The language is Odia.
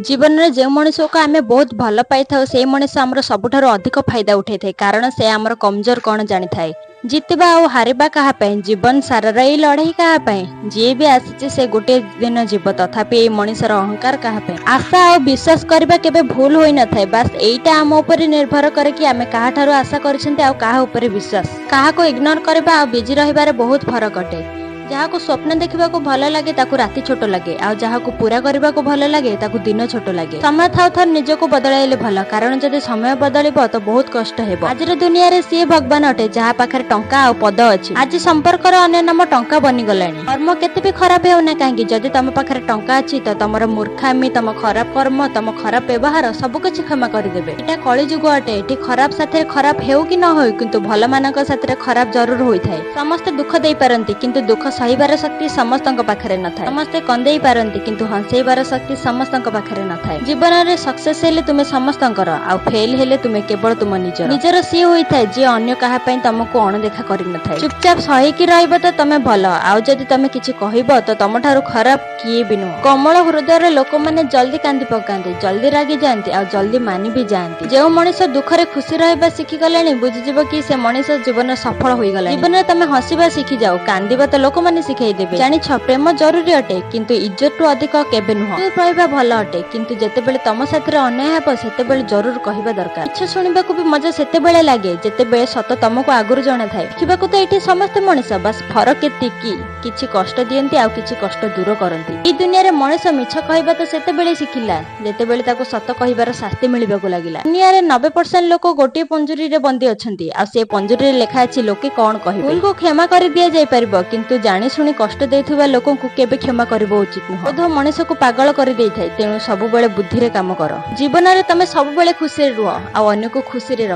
ଜୀବନରେ ଯେଉଁ ମଣିଷକୁ ଆମେ ବହୁତ ଭଲ ପାଇଥାଉ, ସେଇ ମଣିଷ ଆମର ସବୁଠାରୁ ଅଧିକ ଫାଇଦା ଉଠେଇଥାଏ, କାରଣ ସେ ଆମର କମଜୋର କଣ ଜାଣିଥାଏ। ଜିତିବା ଆଉ ହାରିବା କାହା ପାଇଁ? ଜୀବନ ସାରାର ଏଇ ଲଢେଇ କାହା ପାଇଁ? ଯିଏ ବି ଆସିଛି, ସେ ଗୋଟିଏ ଦିନ ଯିବ, ତଥାପି ଏଇ ମଣିଷର ଅହଙ୍କାର କାହା ପାଇଁ? ଆଶା ଆଉ ବିଶ୍ୱାସ କରିବା କେବେ ଭୁଲ ହୋଇନଥାଏ। ବାସ୍, ଏଇଟା ଆମ ଉପରେ ନିର୍ଭର କରେ କି ଆମେ କାହାଠାରୁ ଆଶା କରିଛନ୍ତି ଆଉ କାହା ଉପରେ ବିଶ୍ୱାସ। କାହାକୁ ଇଗ୍ନୋର କରିବା ଆଉ ବିଜି ରହିବାରେ ବହୁତ ଫରକ ଅଟେ। ଯାହାକୁ ସ୍ୱପ୍ନ ଦେଖିବାକୁ ଭଲ ଲାଗେ, ତାକୁ ରାତି ଛୋଟ ଲାଗେ, ଆଉ ଯାହାକୁ ପୁରା କରିବାକୁ ଭଲ ଲାଗେ, ତାକୁ ଦିନ ଛୋଟ ଲାଗେ। ସମୟ ଥାଉ ଥାଉ ନିଜକୁ ବଦଳାଇଲେ ଭଲ, କାରଣ ଯଦି ସମୟ ବଦଳିବ ତ ବହୁତ କଷ୍ଟ ହେବ। ଆଜିର ଦୁନିଆରେ ସିଏ ଭଗବାନ ଅଟେ, ଯାହା ପାଖରେ ଟଙ୍କା ଆଉ ପଦ ଅଛି। ଆଜି ସମ୍ପର୍କର ଅନ୍ୟ ନାମ ଟଙ୍କା ବନିଗଲାଣି। କର୍ମ କେତେ ବି ଖରାପ ହେଉନା କାହିଁକି, ଯଦି ତମ ପାଖରେ ଟଙ୍କା ଅଛି ତ ତମର ମୂର୍ଖାମି, ତମ ଖରାପ କର୍ମ, ତମ ଖରାପ ବ୍ୟବହାର ସବୁ କିଛି କ୍ଷମା କରିଦେବେ। ଏଇଟା କଳି ଯୁଗ ଅଟେ। ଏଠି ଖରାପ ସାଥିରେ ଖରାପ ହେଉ କି ନ ହେଉ, କିନ୍ତୁ ଭଲ ମାନଙ୍କ ସାଥିରେ ଖରାପ ଜରୁର ହୋଇଥାଏ। ସମସ୍ତେ ଦୁଃଖ ଦେଇପାରନ୍ତି, କିନ୍ତୁ ଦୁଃଖ ସହିବାର ଶକ୍ତି ସମସ୍ତଙ୍କ ପାଖରେ ନଥାଏ। ସମସ୍ତେ କନ୍ଦେଇ ପାରନ୍ତି, କିନ୍ତୁ ହସେଇବାର ଶକ୍ତି ସମସ୍ତଙ୍କ ପାଖରେ ନଥାଏ। ଜୀବନରେ ସକ୍ସେସ ହେଲେ ତୁମେ ସମସ୍ତଙ୍କର, ଆଉ ଫେଲ ହେଲେ ତୁମେ କେବଳ ତୁମ ନିଜର। ନିଜର ସିଏ ହୋଇଥାଏ, ଯିଏ ଅନ୍ୟ କାହା ପାଇଁ ତମକୁ ଅଣଦେଖା କରିନଥାଏ। ଚୁପଚାପ ସହିକି ରହିବ ତ ତମେ ଭଲ, ଆଉ ଯଦି ତମେ କିଛି କହିବ ତ ତମଠାରୁ ଖରାପ କିଏ ବି ନୁହଁ। କୋମଳ ହୃଦୟର ଲୋକମାନେ ଜଲ୍ଦି କାନ୍ଦି ପକାନ୍ତି, ଜଲ୍ଦି ରାଗି ଯାଆନ୍ତି ଆଉ ଜଲ୍ଦି ମାନି ବି ଯାଆନ୍ତି। ଯେଉଁ ମଣିଷ ଦୁଃଖରେ ଖୁସି ରହିବା ଶିଖିଗଲାଣି, ବୁଝିଯିବ କି ସେ ମଣିଷ ଜୀବନରେ ସଫଳ ହୋଇଗଲାଣି। ଜୀବନରେ ତମେ ହସିବା ଶିଖିଯାଅ, କାନ୍ଦିବା ତ ଲୋକମାନେ ଶିଖେଇ ଦେବେ। ଜାଣିଛ, ପ୍ରେମ ଜରୁରୀ ଅଟେ, କିନ୍ତୁ ଇଜ୍ଜତଠୁ ଅଧିକ କେବେ ନୁହଁ। ଚୁପ୍ ରହିବା ଭଲ ଅଟେ, କିନ୍ତୁ ଯେତେବେଳେ ତମ ସାଥିରେ ଅନ୍ୟାୟ ହେବ, ସେତେବେଳେ ଜରୁର କହିବା ଦରକାର। ମିଛ ଶୁଣିବାକୁ ବି ମଜା ସେତେବେଳେ ଲାଗେ, ଯେତେବେଳେ ସତ ତମକୁ ଆଗରୁ ଜଣାଥାଏ। ଦେଖିବାକୁ ତ ଏଠି ସମସ୍ତେ ମଣିଷ, ବାସ୍ ଫରକ ଏତିକି, କିଛି କଷ୍ଟ ଦିଅନ୍ତି ଆଉ କିଛି କଷ୍ଟ ଦୂର କରନ୍ତି। ଏଇ ଦୁନିଆରେ ମଣିଷ ମିଛ କହିବା ତ ସେତେବେଳେ ଶିଖିଲା, ଯେତେବେଳେ ତାକୁ ସତ କହିବାର ଶାସ୍ତି ମିଳିବାକୁ ଲାଗିଲା। ଦୁନିଆରେ 90% ଲୋକ ଗୋଟିଏ ପଞ୍ଜୁରୀରେ ବନ୍ଦୀ ଅଛନ୍ତି, ଆଉ ସେ ପଞ୍ଜୁରୀରେ ଲେଖା ଅଛି, "ଲୋକେ କଣ କହିବେ?" ଭୁଲକୁ କ୍ଷମା କରି ଦିଆଯାଇ ପାରିବ, କିନ୍ତୁ ଜାଣି ଶୁଣି କଷ୍ଟ ଦେଉଥିବା ଲୋକଙ୍କୁ କେବେ କ୍ଷମା କରିବା ଉଚିତ ନୁହଁ। କ୍ରୋଧ ମଣିଷକୁ ପାଗଳ କରିଦେଇଥାଏ, ତେଣୁ ସବୁବେଳେ ବୁଦ୍ଧିରେ କାମ କର। ଜୀବନରେ ତମେ ସବୁବେଳେ ଖୁସିରେ ରୁହ ଆଉ ଅନ୍ୟକୁ ଖୁସିରେ ରଖ।